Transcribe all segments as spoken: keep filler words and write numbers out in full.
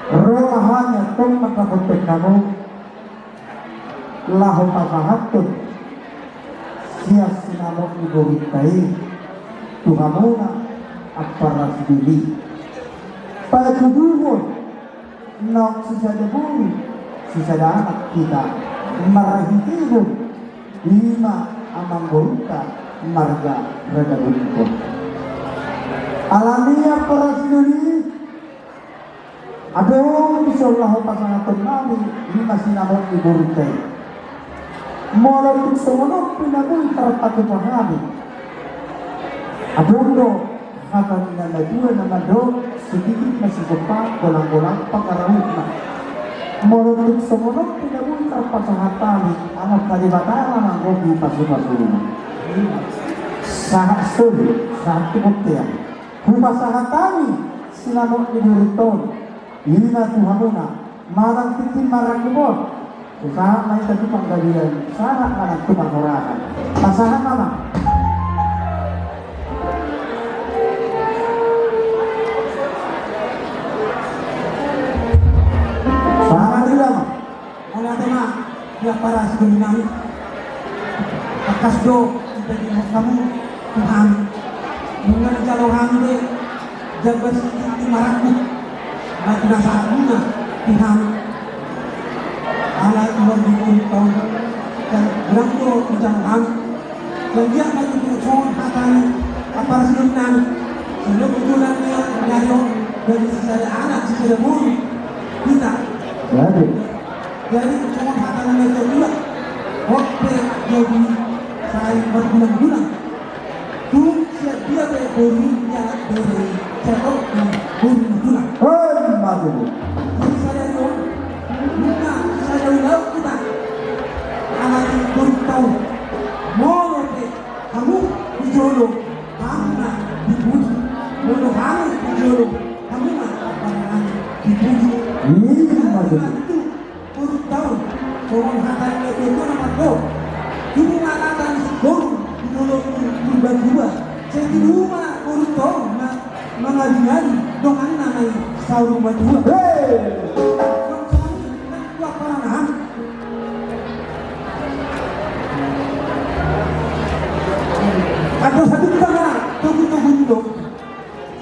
Ro ma hami antong mandapothon hamu laho pasahathon sian sinamot ni boruta i tu hamuna ampara sidoli. Patuduhon naung sisada boru sisada anak hita marhitehon i ma amangboruta marga Raja Boningkot. Alani ampara sidoli, adong dison laho pasahaton nami i ma sinamot ni boruta i. Molo tung songon on pe na boi tarpatupa hami, adong do hata ni na matua na mandok: Sitinggit ma sisompa, golang-golang pangarahutna. Molo tung songon on pe na boi tarpasahat hami, asa Debata ma manggohi pasu-pasuna. Sahat solu, sahat tu bontean. Hupasahat hami sinamot ni boruta on i ma tu hamuna, manang tintin marangkup on. Sahat ma hita tu panggabean, sahat manang tu parhorasan. Pasahat ma, amang. Sahat ma hita, amang. Mauliate ma di ampara sidoli nami. Tangkas do dipangihut hamu tu hami. Nunga dijalo hami be jambar sitinggit marangkup na pinasahatmuna tu hami. Ala iwan di pun tau dan bilang do dijalo hami. Jadi, anggiat ma tutu songon hata ni ampara sidoli nami. Songon kebetulan ni ari on, jadi sisada anak sisada boru hita. Jadi, jadi songon hata ni natua-tua, hot pe jadi sai margulang-gulang. Tung sian dia pe boru i, dia anak boru i, sai hot pe boru na tulang. Hei, maju. Jadi sadari on, nunga sisada ulaon hita. Alani boru tau, molo pe hamu di jolo, hamu ma dipuji. Molo hami di jolo, hamu ma, hamu ma dipuji. Ima tutu. Boru tau, songon hata ni natua-tua na mandok: Tubu ma lata ni si boru di dolok Purbatua. Sai tubu ma boru tau na mangadi-adi donganna na i saur matua. Hei! Songon i nang tu ampara nami. Anggo sabuta ma togu-togu ni do.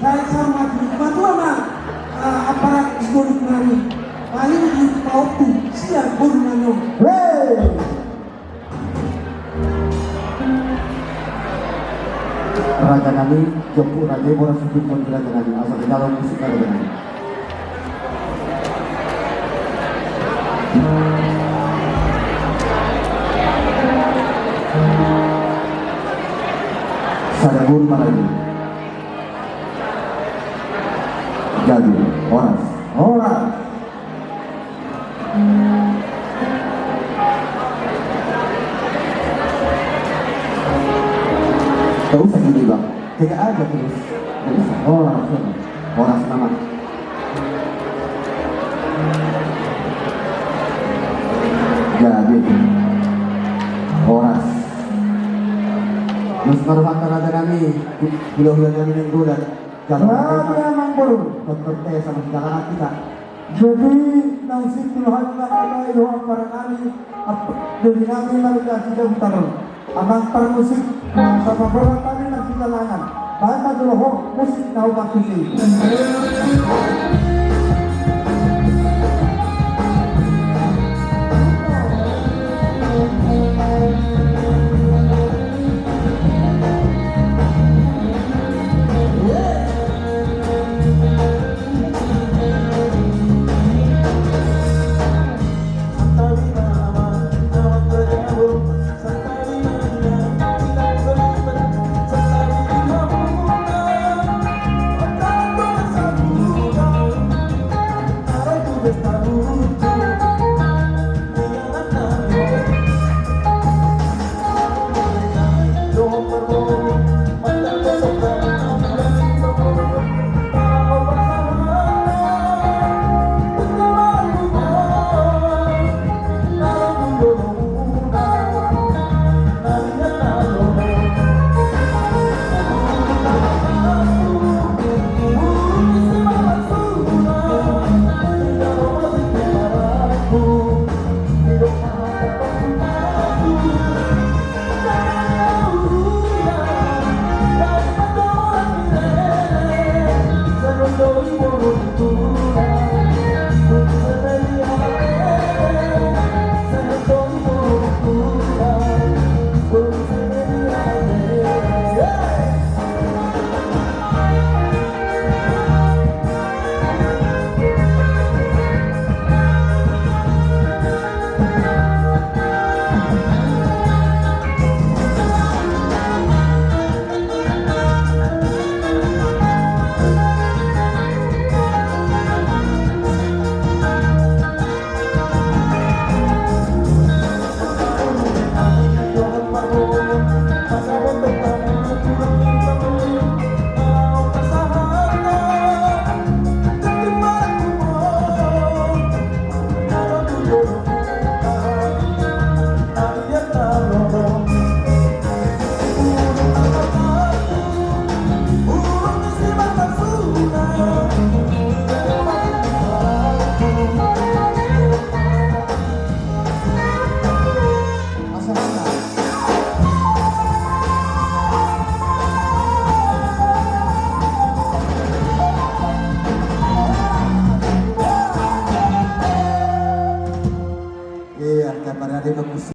Sai saur matua, matua ma, ah, ampara sidoli nami. Paling di paotu sian boru nami on. Hei! Raja nami, jompu raja i, boras suhutmon di raja nami. Asa dijalo musik raja nami. Sada boru ma raja i. Jadi, horas. Horas. Gak usah gini, Bang. Tegak aja terus. Gak usah. Horas, horas. Horas, Mama. Jadi. Horas. Terus baru makan aja kami. Gula-gula kami yang gula. Jadi, amangboru. Dokter T sama segala kita. Jadi, naung sintua hami ma hata i dohot ampara nami, ap-, doli nami ma di kasih jauh taruh. Amang parmusik, sapaborat nami ma di kalangan. Baen ma jolo ho musik na hupakuti.